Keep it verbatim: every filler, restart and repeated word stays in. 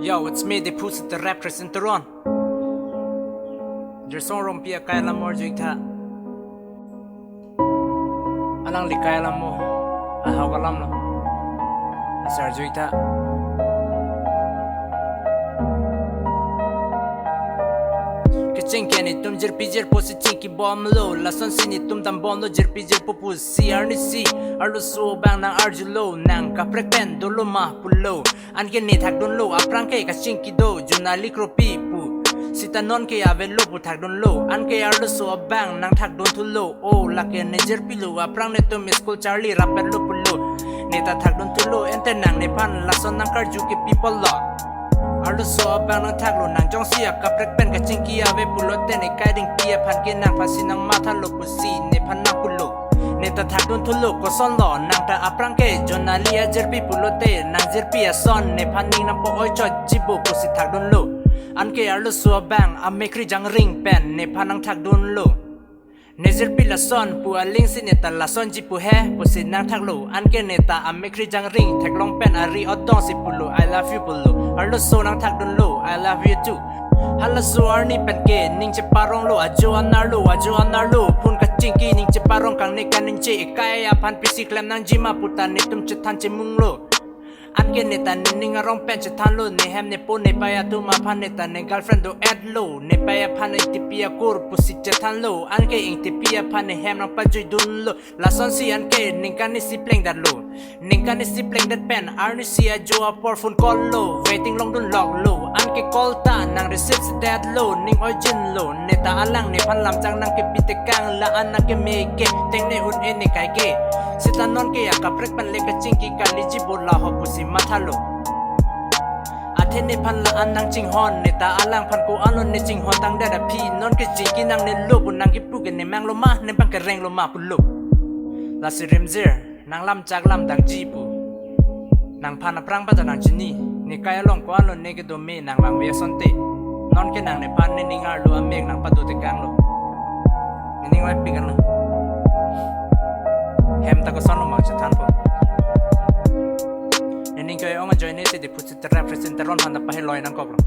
Yo, it's me, the Pussy the Rap Crescent Teron. Jirsong Rongpi akai alam arjuitha. Alangli akai alam ahok alamlo. Asar arjuitha. Kecheng ke netum jirpi jirpo si chingkibomlo. Lasonsi netum dambomlo jirpi jirpo pusi arnisi. Arloso abang nang arjulo, nang kaprek pen dolo ma pulo. Anke ne thakdunlo, aphrang ke kachingki do, Jonali Kropi pu. Sita non ke avelo pu thakdunlo, anke arloso abang nang thakdunthulo. O lake ne jirpilo, aphrang netum school charli rapetlo pulo. Neta thakdunthulo, ante nang nephan lason nang karju ke people lo. Arloso abang nang thaklo, nang jongsi akaprek pen kachingki ave pulote ne kaidingpi aphan ke nangphansi nang mathalo pusi nephan nang pulo. Neta thakdunthulo kosonlo, nangta aphrang ke Jonali ajirpi pulote, nang jirpi ason nephan ning nang po-oi chot jibo pusi thakdunlo. Anke arloso abang amekri jangring pen nephan nang thakdunlo. Ne jirpi lason pu alingsi neta lasonji pu he pusi nang thaklo. Anke neta amekri jangring theklong pen ari odongsi pulo, "I love you" pulo. Arloso nang thakdunlo, "I love you too." Halaso arni pen ke ning cheparonglo, ajo anarlo, ajo anarlo. Phone kachingki ning cheparong, kangne kaningje, ekai aphan pisi klem nangji ma puta netum chethan chemunglo. Anke neta nening arong pen chethanlo, nehem nepo nepei atum aphan neta ne girlfriend do-etlo, nepei aphan ingtipi akur pusi chethanlo, anke ingtipi aphan nehem nang pajuidunlo. Lasonsi anke ningkan isi plengdetlo. Ningkan isi plengdet pen arnisi ajo apor phone call lo, waiting longdun loklo. Anke call ta nang receive si detlo, ning oijinlo. Neta alang nephan lamchak nang kepi tekang, la-an nang keme ke, tengne un-e ne kai ke. Sita non ke akaprek pen le kachingki kaliji bola ho pusi mathalo. Athe nephan la-an nang chinghon, neta alangphan ko-anlo ne chinghon tangdet aphi, non ke chingki nangnelo pu nang kipu ke ne manglo ma, ne bang kerenglo ma pulo. Lasi rimjir, nang lamchak lamdakji pu. Nangphan aphrang pada nang chini, ne kai along ko-anlo ne kedo me nang vangve asonte. Non ke nang nephan nening arlo amek nang pado tekanglo. Nening vaipik anlo. Hem ta kosonlo ma chethanpo. Nening ke-ong ajoine te the Pussy the Rap Crescent Teron aphan ta pahiloi nangkoklo.